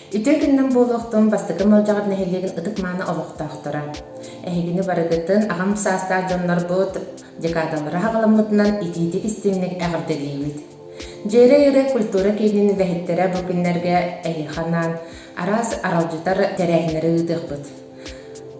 Үтүө күнүнэн буолуохтун Бастакы Малдьаҕар нэһилиэгин ытык-мааны олохтоохторо. Эһигини барыгытын аҕам саастаах дьоннорбут декадалара аҕаламмытынан итиитик-истиҥник эҕэрдэлиибит. Дьиэрэй ырыа культура киинин үлэһиттэрэ бу күннэргэ эһиэхэ анаан араас аралдьытар тэрээһиннэри ыытыахпыт.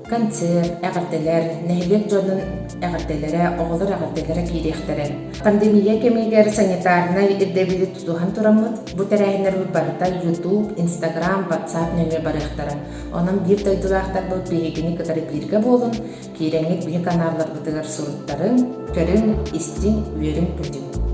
Концерт, эҕэрдэлэр, нэһилиэк дьонун эҕэрдэлэрэ, оҕолор эҕэрдэлэрэ киириэхтэрэ. Пандемия кэмигэр санитарнай ирдэбили тутуһан тураммыт, бу тэрээһиннэрбит барыта YouTube, Instagram, WhatsApp нөҥүө барыахтара. Онон биир дойдулаахтарбыт биһигини кытары бииргэ буолун, киирэҥҥит биһи каналларбытыгар суруттарыҥ, көрүҥ, истиҥ, үөрүҥ-көтүҥ.